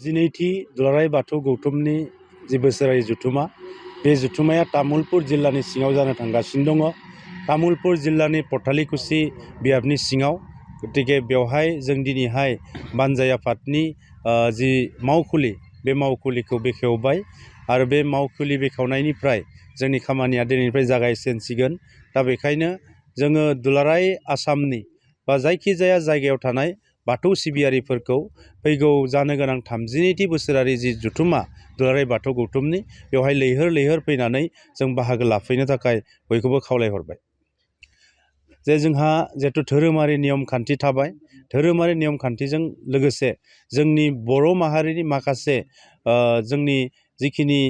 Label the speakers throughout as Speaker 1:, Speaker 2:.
Speaker 1: जिनैथि दुलाराय बाथौ गौथुमनि जि बोसोरारि जथुमा बे जथुमाया तामुलपुर जिल्लानि सिङाव जानो थांगासिनो दङ। तामुलपुर जिल्लानि पथालिकुसि बियाबनि सिङाव। गतिके बेवहाय जों दिनैहाय बानजाय आफादनि जि मावखुलि बे मावखुलिखौ बेखेवबाय आरो बे मावखुलि बेखेवनायनिफ्राय जोंनि खामानिया दिनैनिफ्राय जागायजेनसिगोन। दा बेखायनो जोङो दुलाराय आसामनि बा जायखिजाया जायगायाव थानाय बाथौ सिबियारिफोरखौ फैगौ जानो गोनां 32थि बोसोरारि जि जथुमा दुलाराय बाथौ गौथुमनि बेवहाय लैहोर लैहोर फैनानै जों बाहागो लाफैनो थाखाय बयखौबो खावलायहरबाय। जे जोंहा जिहेथु धोरोमारि नियम खान्थि थाबाय, धोरोमारि नियम खान्थिजों लोगोसे जोंनि बर' माहारिनि माखासे जोंनि जिखिनि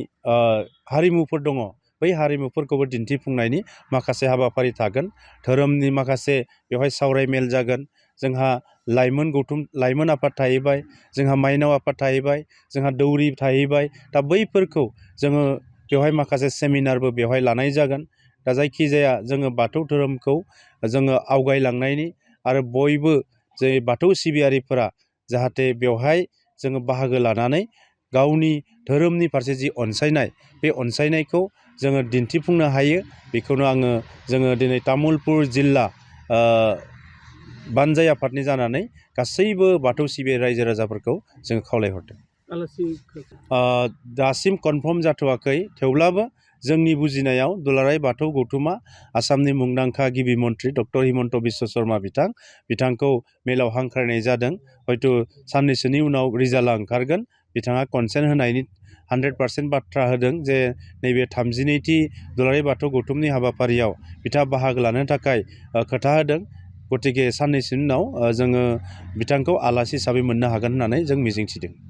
Speaker 1: हारिमुफोर दङ बै हारिमुफोरखौबो दिन्थिफुंनायनि माखासे हाबाफारि थागोन। धोरोमनि माखासे बेवहाय सावराय मेल जागोन। जोंहा लाइमोन आफाद थाहैबाय, जोंहा माइनाव आफाद थाहैबाय, जोंहा दौरि थाहैबाय। दा बैफोरखौ जोङो बेवहाय माखासे सेमिनारबो बेवहाय लानाय जागोन। दा जायखिजाया जोङो बाथौ धोरोमखौ जोङो आवगायलांनायनि आरो बयबो जे बाथौ सिबियारिफोरा जाहाथे बेवहाय जोङो बाहागो लानानै गावनि धोरोमनि फारसे जि अनसायनाय बे अनसायनायखौ जोङो दिन्थिफुंनो हायो। बेखौनो जोङो दिनै तामुलपुर जिल्ला बानजाय आफादनि जानानै गासैबो बाथौ सिबियारि रायजो राजाफोरखौ जोङो खावलायहरदों। दासिम कनफार्म जाथ'वाखै, थेवब्लाबो जोंनि बुजिनायाव दुलाराय बाथौ गौथुमा आसामनि मुंदांखा गिबि मन्थ्रि डक्टर हिमन्त बिश्व शर्मा बिथांखौ मेलाव हांख्रायनाय जादों। हयथ' साननैसोनि उनाव रिजाल्टआ ओंखारगोन। बिथाङा कनसेन्ट होनायनि 100% बाथ्रा होदों जे नैबे 32थि दुलाराय बाथौ गौथुमनि हाबाफारियाव बिथाङा बाहागो लानो थाखाय खोथा होदों। गतिके साननैसोनि उनाव जोङो बिथांखौ आलासि हिसाबै मोननो हागोन होननानै जों मिजिंथिदों।